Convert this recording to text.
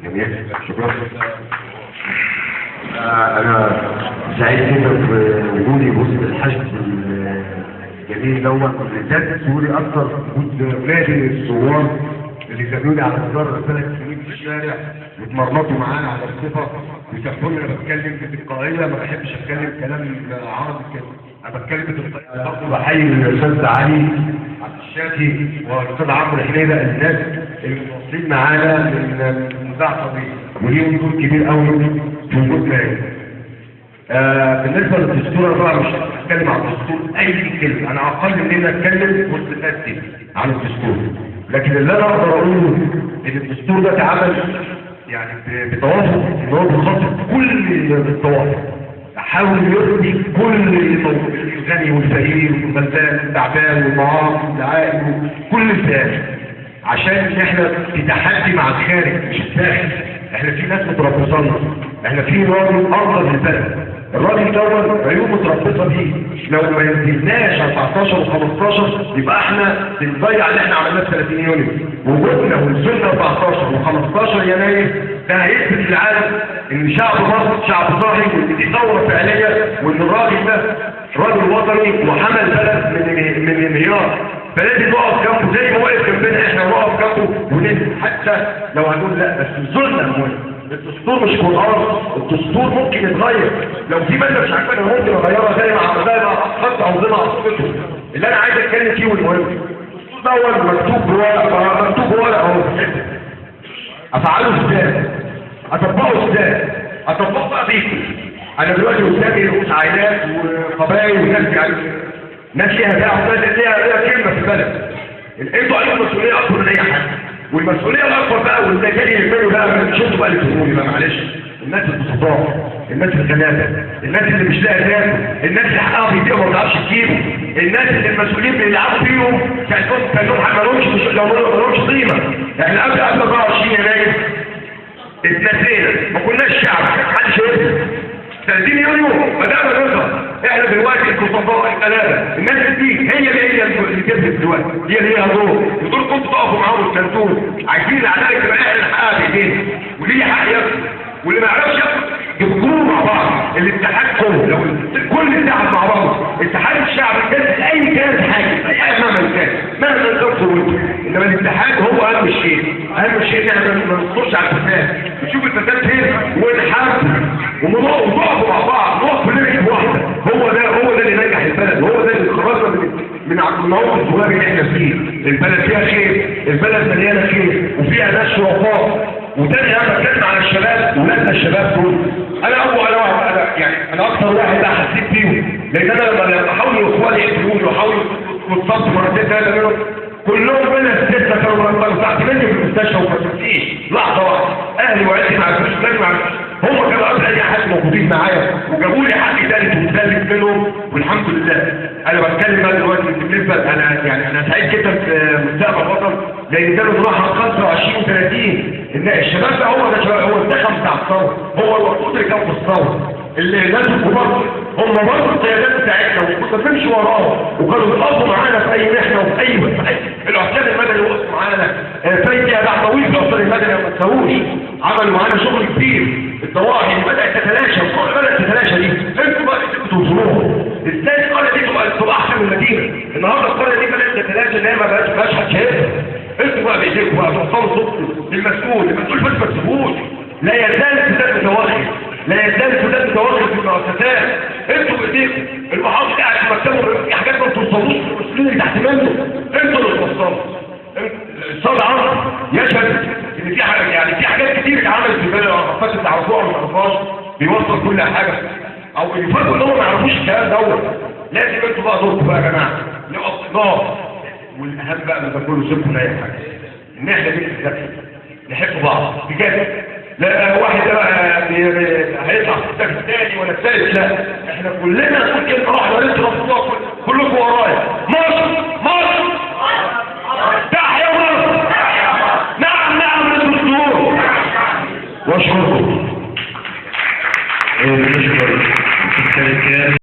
جميل، شكرا. انا سعيد جدا بوجودي وسط الحشد الجميل دوت، بالذات سوري اكثر وجود ولادي الثوار اللي زادوني على مدار 3 سنين في الشارع واتمرمطوا معانا على الصفة وسامحوني انا بتكلم بتلقائيه، ما بحبش اتكلم كلام عربي كده، انا بتكلم بتلقائيه. برضه بحيي الاستاذ علي عبد الشافي والاستاذ عمرو حنينه، الناس اللي متواصلين معانا من مساحة طويلة وليهم دور كبير قوي في وجودنا هنا. بالنسبة للدستور انا طبعا مش هتكلم عن الدستور اي كلمة، انا اقل من ان اتكلم وسط الناس دي عن الدستور، لكن اللي انا اقدر اقوله ان الدستور ده اتعمل يعني بتوافق، ان هو بيخاطب كل الطوائف، حاول يرضي كل الغني والفقير والغلبان والتعبان والمعاق والعائل كل الفئات، عشان احنا في تحدي مع الخارج مش الداخل. احنا في ناس متربصانا، احنا في راجل انقذ البلد، الراجل دوت عيون متربصه بيه، لو ما نزلناش 14 و15 يبقى احنا بنضيع اللي احنا عملناه في 30 يونيو. وجودنا ونزلنا 14 و15 يناير ده هيثبت للعالم ان شعب مصر شعب صاحي، وان دي ثورة فعليه، وان الراجل ده راجل وطني وحمل البلد من الانهيار، فلازم نقف جنبه زي ما وقف جنبنا احنا نقف جنبه وننزل، حتى لو هنقول لا بس نزولنا مهم. الدستور مش قرآن، الدستور ممكن يتغير، لو في مادة مش عاجباني ممكن اغيرها زي ما خدت انظمة عصبته. اللي انا عايز اتكلم فيه والمهم الدستور ده مكتوب بورق، مكتوب بورق اهو، افعله ازاي؟ اطبقه ازاي؟ اطبقه بقى بيكم. انا دلوقتي قدامي رؤوس عائلات وقبائل وناس، يعني ناس ليها دعوه وناس ليها كلمة في البلد. انتوا عليكم مسؤولية اكبر من اي حد، والمسؤولية الاكبر بقى واللي يهمني بقى شفتوا بقى اللي تهموني بقى، معلش، الناس البسطاء، الناس الغلابة، الناس اللي مش لاقيه تاكل، الناس اللي حقها بيضيع وما بتعرفش تجيبه، الناس اللي المسؤولين بيلعبوا فيهم كانهم ما لهمش قيمة. احنا قبل 24 يناير اتنسينا، ما كناش شعب، محدش يقدر. 30 يونيو بدأنا نظهر، احنا دلوقتي البسطاء الغلابة، الناس دي هي اللي كسبت دلوقتي، هي اللي ليها دور، ودول كنتوا تقفوا معاهم وتساندوهم، عايزين العدالة الاجتماعية احنا نحققها بايدينا، واللي ليه حق ياخد واللي ما يعرفش ياخد يفكروا مع بعض، الاتحاد قوي، لو كل اتحد مع بعض، اتحاد الشعب كان اي كان حاجة، اي مهما كان، مهما كان قوته، انما الاتحاد هو اهم شيء، اهم شيء ان احنا ما ننصرش على الفساد، نشوف الفساد فين ونحاربه ونقف مع بعض، نقف كلنا ايد واحدة، هو ده اللي نجح البلد، هو ده اللي خرجنا من الموقف الصغير اللي احنا فيه. البلد فيها خير، البلد مليانة خير وفيها ناس شرفاء. وتاني انا بتكلم على الشباب، ولادنا الشباب دول، انا اول واحد، انا يعني انا اكتر واحد بقى حسيت بيهم، لان انا لما حاولوا اخواني يقتلوني وحاولوا يتصدوا مرتين ثلاثة منهم كلهم من الستة كانوا تحت مني في المستشفى وما شفتيش لحظة واحدة، اهلي وعيلتي ما عرفوش، ولادي ما عرفوش، هم كانوا قبل اي حد موجودين معايا وجابوا لي حق ثالث وثالث منهم والحمد لله. انا بتكلم بقى دلوقتي بالنسبة، انا يعني انا سعيد جدا في مستقبل الوطن، لان ده راح 25 و30 ان الشباب ده هو ده شباب، هو الزخم بتاع الثورة، هو الوقود اللي كان في الثورة، اللي الناس الكبار هم برضه القيادات بتاعتنا وكنا بنمشي وراهم وكانوا بيقفوا معانا في اي محنة وفي اي العصيان المدني وقفوا معانا، فايدة بعد طويل في العصيان المدني ما تساووش، عملوا معانا شغل كبير. الضواحي اللي بدات تتلاشى، القرية بدات تتلاشى دي، انتوا بقى اللي توصلوها ازاي؟ القرية دي تبقى احسن من المدينة، النهارده القرية دي بدات تتلاشى ان هي ما بقاش حد شايفها. انتوا بقى بايديكم بقى توصلوا صوتكم للمسؤول، المسؤول بس ما تسيبوش، لا يزال الفساد متوخي، لا يزال الفساد متوخي في المؤسسات، انتوا بايديكم، المحافظ قاعد في مكتبه في حاجات ما بتوصلوش للمسؤولين اللي تحت منه، انتوا اللي توصلوا. الاستاذ عمرو يشهد ان في حاجة، يعني في حاجات كتير اتعملت في البلد، فاكر تعرفوها ولا ما تعرفوهاش، بيوصل كل حاجة او يفرقوا ان هم ما يعرفوش الكلام دوت. لازم انتوا بقى دوركم بقى يا جماعة، نقف نقف، والاهم بقى من ده كله سيبكم من اي حاجة، ان احنا بنتذكر نحب بعض بجد. لا واحد ده بقى هيطلع في الكتاب الثاني ولا الثالث، لا احنا كلنا نقول كلمة واحدة.